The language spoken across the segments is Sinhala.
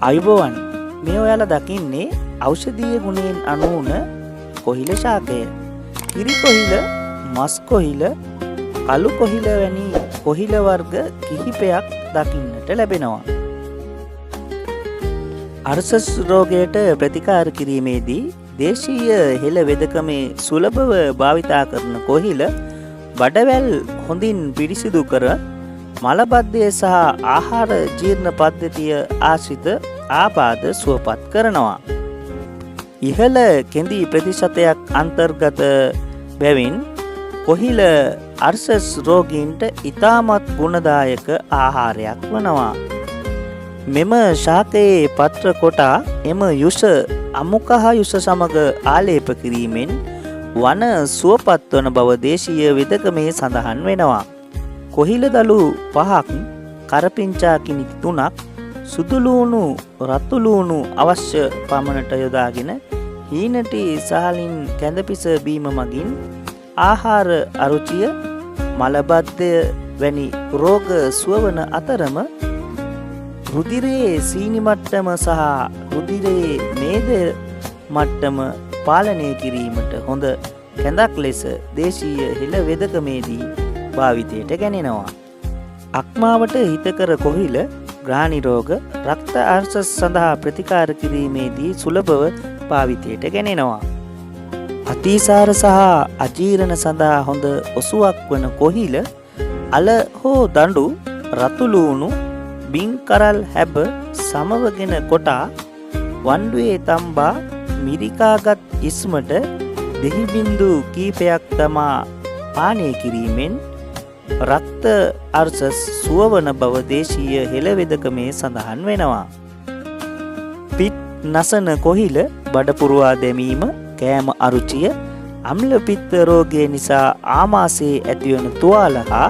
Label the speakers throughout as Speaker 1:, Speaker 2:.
Speaker 1: ආයුබෝවන්, මේ ඔයාලා දකින්නේ ඖෂධීය ගුණයෙන් අනූන කොහිල ශාකය. කිරි කොහිල, මස් කොහිල, කළු කොහිල වැනි කොහිල වර්ග කිහිපයක් දකින්නට ලැබෙනවා. අර්ශස් රෝගයට ප්‍රතිකාර කිරීමේදී දේශීය හෙළ වෙදකමේ සුලභව භාවිතා කරන කොහිල බඩවැල් හොඳින් පිරිසිදු කර මලබද්ධය සහ ආහාර ජීර්ණ පද්ධතිය ආශ්‍රිත ආබාධ සුවපත් කරනවා. ඉහළ කෙඳි ප්‍රතිශතයක් අන්තර්ගත බැවින් කොහිල අර්ශස් රෝගීන්ට ඉතාමත් ගුණදායක ආහාරයක් වනවා. මෙම ශාකයේ පත්‍ර කොටා එම යුෂ අමුකහ යුෂ සමග ආලේප කිරීමෙන් වන සුවපත් වන බව දේශීය වෙදකමේ සඳහන් වෙනවා. කොහිල දළු 5ක්, කරපිංචා කිනිති 3ක්, සුදු ලූණු රතු ලූණු අවශ්‍ය පමණට යොදාගෙන හීනටි සහලින් කැඳපිස බීම මගින් ආහාර අරුචිය, මලබද්ධය වැනි රෝග සුවවන අතරම රුධිරයේ සීනි මට්ටම සහ රුධිරයේ මේද මට්ටම පාලනය කිරීමට හොඳ කැඳක් ලෙස දේශීය හෙළ වෙදකමේදී භාවිතයට ගැනෙනවා. අක්මාවට හිතකර කොහිල ග්‍රාණි රෝග, රක්ත අර්ශස් සඳහා ප්‍රතිකාර කිරීමේදී සුලභව භාවිතයට ගැනෙනවා. අතිසාර සහ අජීර්ණ සඳහා හොඳ ඔසුවක් වන කොහිල අල හෝ දඬු, රතු ලූණු, බිං කරල් හැබ සමවගෙන කොටා වණ්ඩුවේ තම්බා මිරිකාගත් ඉස්මට දෙහි බින්දු කීපයක් දමා පානය කිරීමෙන් රක්ත අර්ශස් සුවවන බව දේශීය හෙළ වෙදකමේ සඳහන් වෙනවා. පිත් නසන කොහිල බඩ පුරවා දැමීම, කෑම අරුචිය, අම්ල පිත්ත රෝගය නිසා ආමාශයේ ඇතිවන තුවාල හා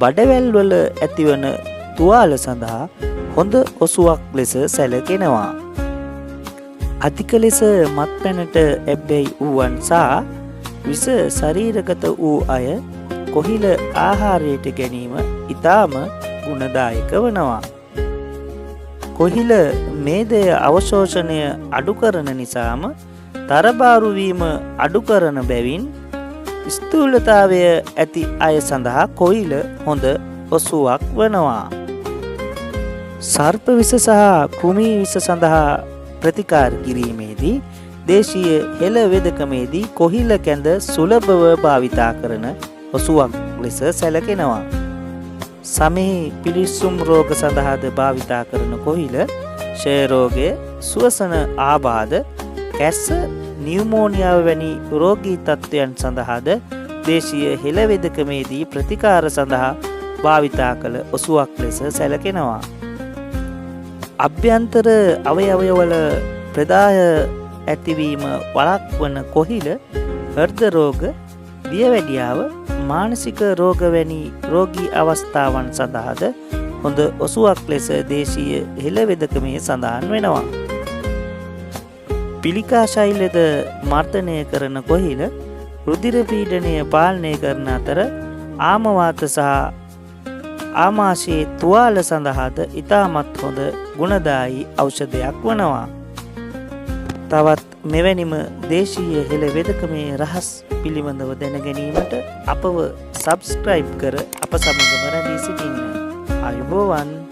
Speaker 1: බඩවැල් වල ඇතිවන තුවාල සඳහා හොඳ ඔසුවක් ලෙස සැලකෙනවා. අධික ලෙස මත්පැනට ඇබ්බැහි වූවන් සහ විෂ ශරීරගත වූ අය කොහිල ආහාරයට ගැනීම ඉතාම ගුණදායක වනවා. කොහිල මේදය අවශෝෂණය අඩු කරන නිසාම තරබාරු වීම අඩු කරන බැවින් ස්ථූලතාවය ඇති අය සඳහා කොහිල හොඳ ඔසුවක් වනවා. සර්ප විෂ සහ කෘමි විෂ සඳහා ප්‍රතිකාර කිරීමේදී දේශීය හෙළ වෙදකමේදී කොහිල කැඳ සුලභව භාවිතා කරන ඔසුවක් ලෙස සැලකෙනවා. සමෙහි පිළිස්සුම් රෝග සඳහාද භාවිතා කරන කොහිල ක්ෂය රෝගය, සුවසන ආබාධ, කැස්ස, නියුමෝනියාව වැනි රෝගී තත්ත්වයන් සඳහාද දේශීය හෙළ වෙදකමේදී ප්‍රතිකාර සඳහා භාවිතා කළ ඔසුවක් ලෙස සැලකෙනවා. අභ්‍යන්තර අවයවවල ප්‍රදාහ ඇතිවීම වළක්වන කොහිල හෘද රෝග, දියවැඩියාව, මානසික රෝග වැනි රෝගී අවස්ථාවන් සඳහාද හොඳ ඔසුවක් ලෙස දේශීය හෙළ වෙදකමේ සඳහන් වෙනවා. පිළිකා ශෛලද මර්ධනය කරන කොහිල රුධිර පීඩනය පාලනය කරන අතර ආමවාත සහ ආමාශයේ තුවාල සඳහාද ඉතාමත් හොඳ ගුණදායී ඖෂධයක් වනවා. තවත් මෙවැනිම දේශීය හෙළ වෙදකමේ රහස් පිළිබඳව දැන ගැනීමට අපව සබ්ස්ක්‍රයිබ් කර අප සමගම රැඳී සිටින්න. ආයුබෝවන්.